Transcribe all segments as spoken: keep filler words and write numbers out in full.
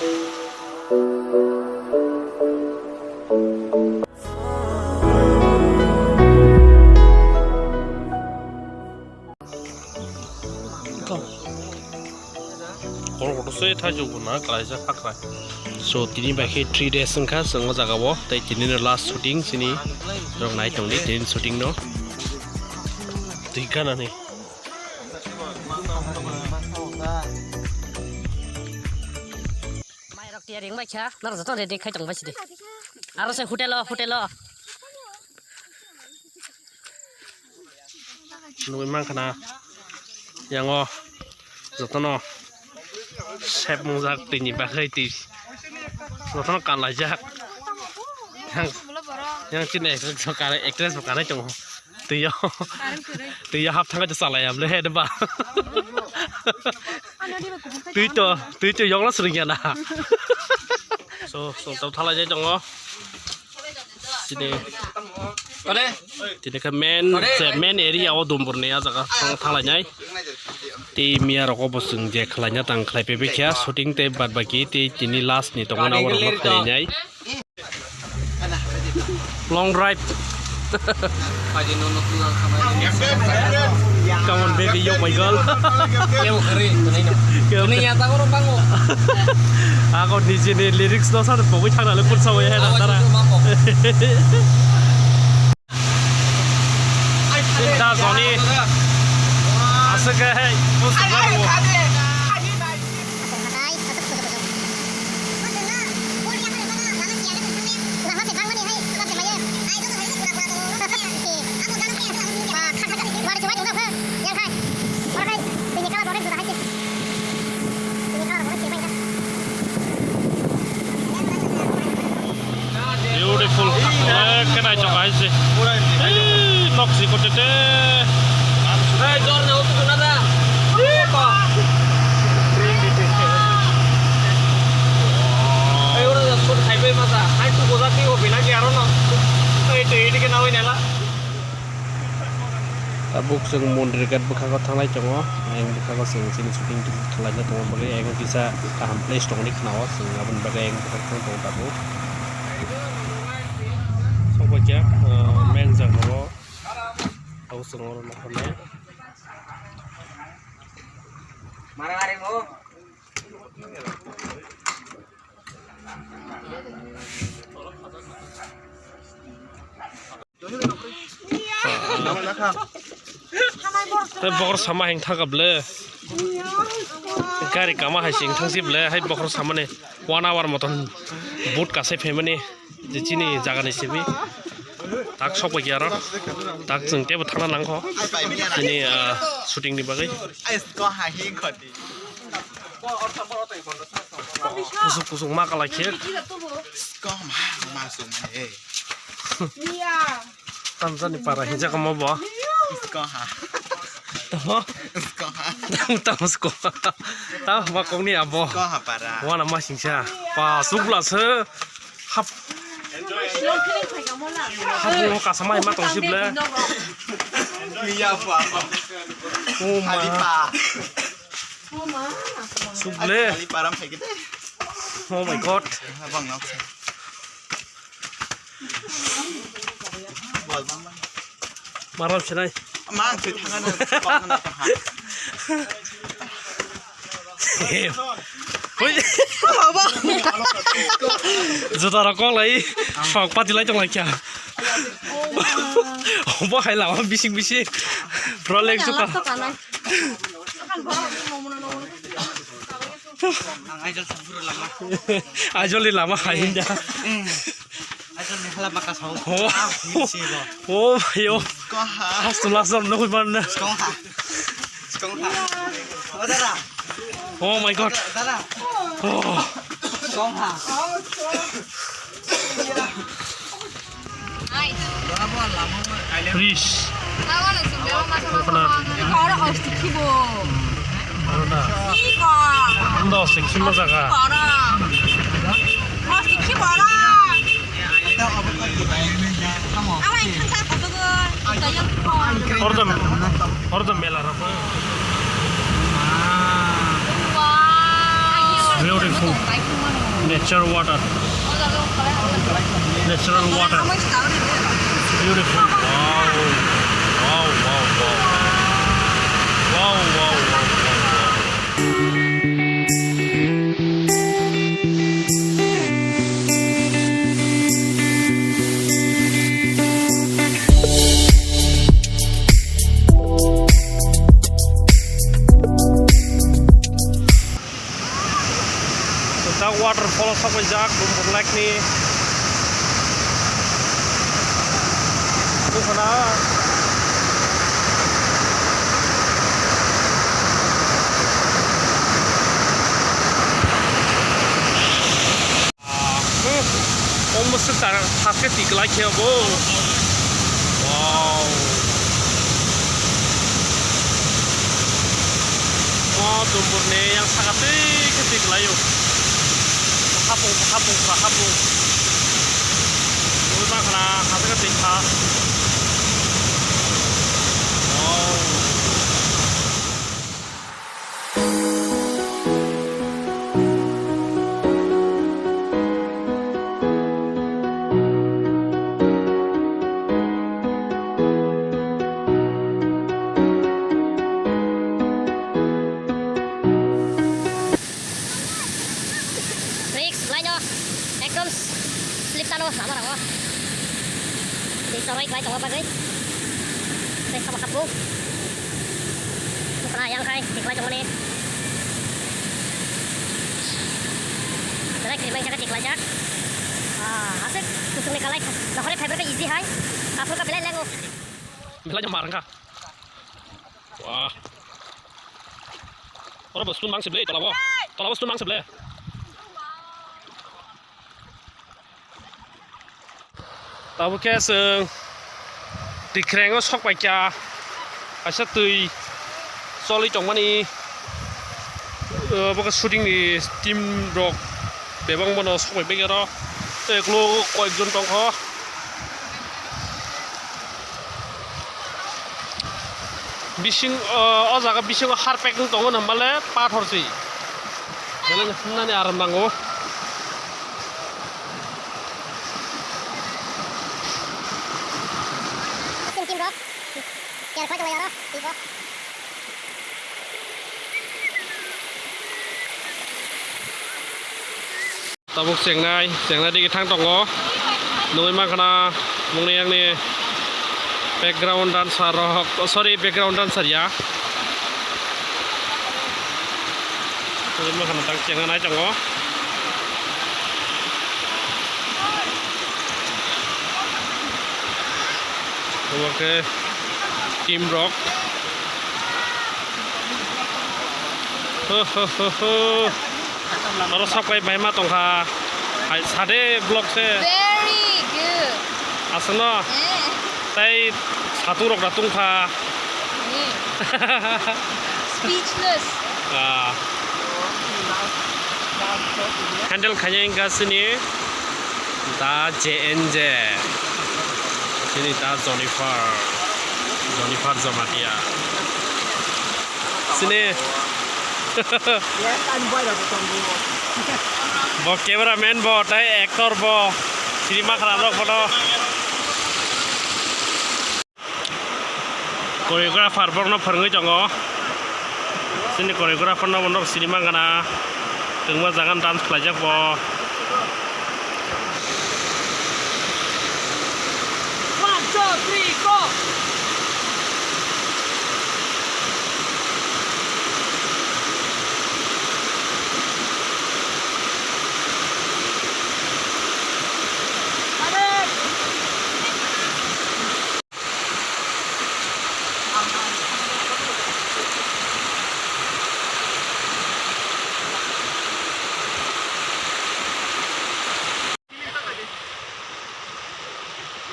Kotor kotor se thaichuk bo na kalaijak hakra. So tini bai khe three days wngkha chwng o jaga o, tei tini no last shooting chini. Norok nai tong di tini shooting no. Twi gana ni. Mairok tiyari wngbai kha, norok jotono ready khai tongbai sidi. Aro se hotel o, hotel o. Nugui mankha na, yang o jotono sep mungjak twi ni bagwi twi jotono kanlaijak. Yang, yang chini actress bo kanai, actress bo kanai tongo. Twi o, twi o hap thangkhe chalai ya bwle he ba. Twi to, twi to yokla swrwngya na. So, so tau thalai jai tongo. Sini. Tini khe main, main area o Dumbur ni a jaga thang-, thanglainai. Tei miya rogo bo chwng je khlaina tang khlai pepe kha shooting tei bad baki tei tini last ni tongmani abo rokno khlainai. Long drive. Come on, baby, yo, my girl. Ako nijini lyrics no sana pogwi thangna le kursa waya hai dara. Sinta Johnny. Aswk khe hai. Beautiful. Eh, khe naithok hai se. Eh, nok si kote te. Tabuk chwng mondir gate bwkhago thanglai tongo, ayang bwkhago chwng chini shooting khlaina tongma bagwi, ayang kisa kaham place tongmani khna-o, chwng aboni bagwi ayang bwkhak thang tongo tabuk. Sokbaikha, ah, main jagao tabuk chwng oro nukharnai. Tei bokhor sama hing thangkha ble. Gari kama hai se hing thangsi ble, hai bokhor samani one hour moton boat kasai phaimani je chini jagani simi. Tak sokbaikha aro. Tak chwng teibo thangna nangkho. Chini, ah, shooting ni bagwi. Kusuk kusuk ma kalai khe. Kom, ma sung mane, eh. Tamsani para hinjak mo bo. Kom ha. Tamo? Kom ha. Tam, tam sko. Tam ma kongni abo. Kom ha para. Wana ma singsa. Pa sukla se. Hap. Hap mo kasama ima tong sible. Miya pa. Oh ma. Khalifa. Suble. Khalifa ram phaikhe de. Oh my God. Abang nok. Bol bang bang. Maram sinai. Mang thwi thangana. Hui. Juta rok kok lai. Sok pati lai tong lai kya. Obo hai lama bising bising. Bro lek juta. Ang Aizawl songphuru lama. Aizawl ni lama hai hinda. Aizawl ni hala baka sao. Oh. Ah, hinsi bo. Oh, yo. Koha. Hastu lasam no man. Koha. Koha. Oh, dada. Oh my God. Dada. Oh. Koha. Fish. Coconut. Ando se khima jaga. Ordo, ordo mela rok. Beautiful. Nature water. Natural water. Beautiful. Wow. Wow, wow, wow. Wow, wow, wow, wow, wow. Dak waterfall o sokbaijak Dumbur Lake ni. Buphana. Ah, hmm. Omo swk ta, taske tiklai khe bo. Wow. O Dumbur ni yang saka twi khe twi kwlaio. Hapung, hapung, hapung. Ui ma khana, hapung twi kha. Wow. Risk, laino ekdom slip tano lama rango. Tei choroi kwlai tongo bagwi. Tei sabo hapung. Bwkha yang khai tiklai tongmani. Belai kirimai jaga tiklaijak. Ah, aswk kusungni kalai nokhorni phaibrokhe easy hai. Aphuru khe belai lengo. Belai joma rangkha. Wah. Oro bo stone bangsi ble, tolabo. Tolabo stone bangsi ble. Tabuk khe chwng Tikreng o sok pai kha, kaisa twi choli tongmani, o, bo khe shooting ni team rok bebak bono sok pai aro tei ukulok koi ek jon tong kho. Bising, o, o jaga bisingo harpek wng tongo hwnba le pathor se. Belai no himnani aram nango. Team, team rok. Player khlai tonglai aro, team rok. Tabuk chengnai, chengnai digi thang tongo. Nugui mankha na mungni yakni background dancer rok, oh, sorry, background dancer ya. Nugui mankha na tang chengnai tongo. Obo khe team rok. Ho, ho, ho, ho. Oro sok pai bai ma tongkha. Hai, sade vlog se. Very good. Aswkno? Eh. Tei satung rok da tungkha. Eh. Speechless. Ah. Handle khaina wngkha sini da J N J. Sini da Jonifer. Jonifer Jamatia. Sini. Bo cameraman bo, tei actor bo. Sini ma khara rok bono. Choreographer borokno phwrwngwi tongo. Sini choreographer no bono sini mankha na. Twngma jaga dance khlaijak bo. One, two, three, go!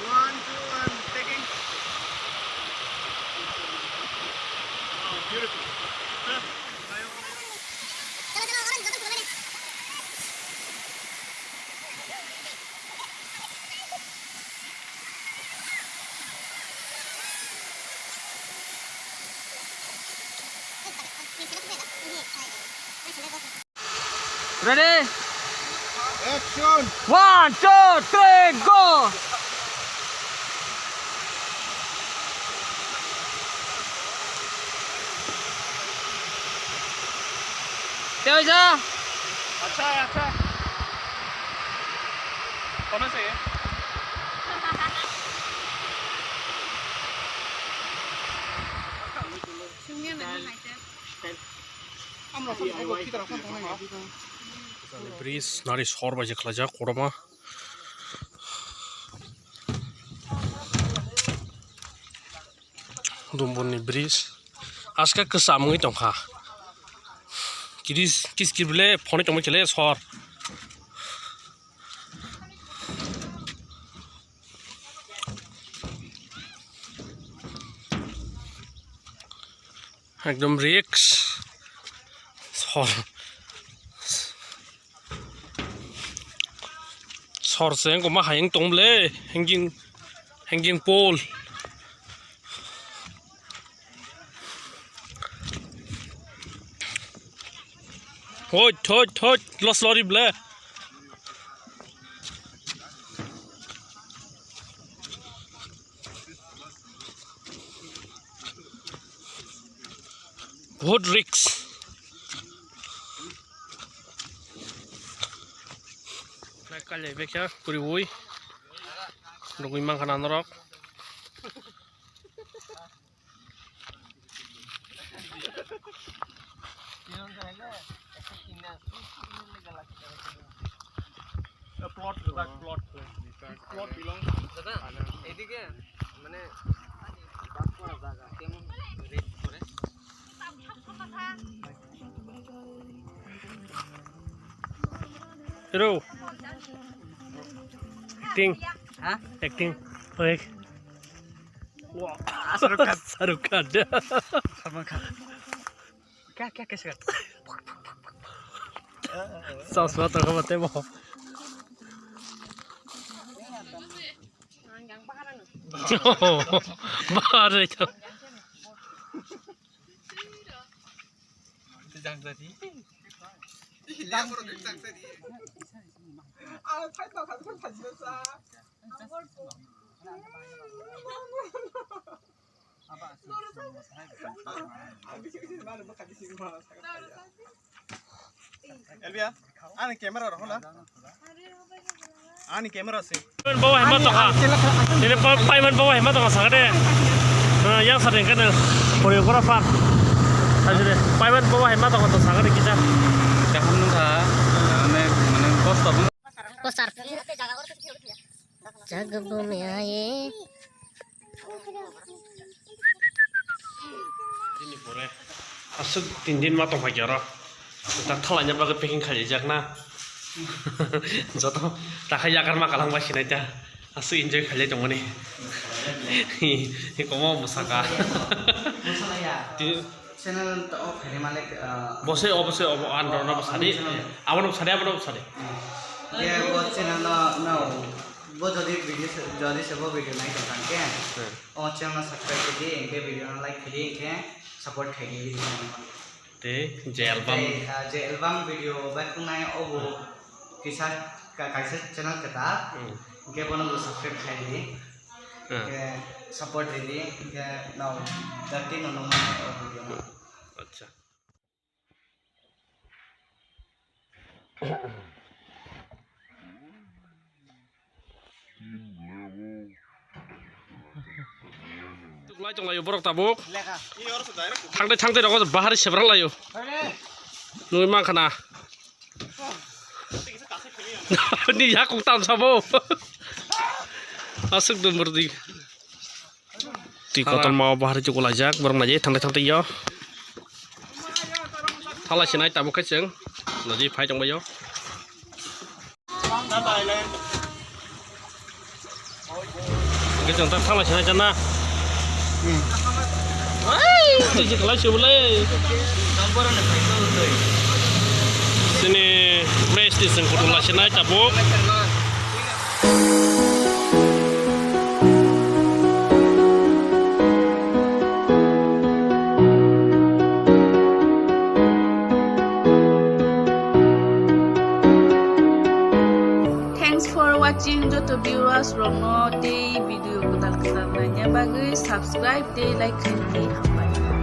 One, two, and taking. Wow, beautiful. Huh? Ready? Action! One, two, three, go! Teo ja. Acha, acha. Kona se? Sungya na hai te. Bridge nari sor bai se khlaijak kotorma. Dumbur ni bridge aske kwcham wngwi tongkha. Kiri kiskir bele phone tongma kele sor. Ekdom risk. Sor. Sor se wngkoma hayung tong ble, hanging, hanging pole. Hoi, hoi, hoi, los lori ble. Bahut risk. Nai kale bekya kuriwi. Nugwi mankha na norok. Plot, plot, plot belongs. দাদা, এদিকে মানে বাস করা জায়গা কেমন রেট করে? Hero. Acting. Hah? Acting. Baik. Wah, Shahrukh Khan. Shahrukh Khan. Salman Khan. Kya, kya, kaise kar? Chasma to kama tebo. Bahar re to. Elvia, ani camera rohola. Ani camera se. Paiman bawa hema tongkha. Ini pa-, paiman bawa hema tongkha sakade. Yang sari kan choreographer. Ajire paiman bawa hema tongkha to sakade kisa. Kaham nungkha, mane, mane kosto. Poster. Jaga bumi aye. Bini pore aswk tin din ma tongphai khe oro. Tak thalaina bagwi packing khailaijak na. Joto takhai yakar ma kalang bai sinai ta. Aswk enjoy khailai tongmani. Hi, hi, komo bwsaka. Ti- Channel to off hai malik, ah, bose, obo se, obo, an, ah, rono bwsadi. Channel. Abono bwsadi, abono bwsadi. Hmm. Ye, bo channel no, no. Bo jodi video se, jodi se bo video nai tong khe. Hmm. O channel no subscribe khe di, enke video no like khe di, enke support khe di. Tei je album. Tei, ah, je album video bai khungnai obo kisa ka-, kaisa channel kwtal. Hmm. Enke bono bo subscribe khe di. Hmm. Enke support di di, enke no dati no no o video no. Acha. Tuklai tonglaio borok tabuk. Thangtai thangtai rogo bahari sebra laio. Nui mankha na. Ni yakung tam sabo. Aswk dum burdi. Twi kotorma o bahari chukulaijak, borok naidi thangtai thangtai yo. Thala sinai tabuk khe chwng naidi phai tongbaio. Hwnkhe chwng ta thala sinai chana. Twi se kwlai se bolai. Chini place twi chwng kotorma sinai tabuk. Watching joto viewers rokno tei video kwtal kwtal naina bagwi subscribe tei like khainani hambai.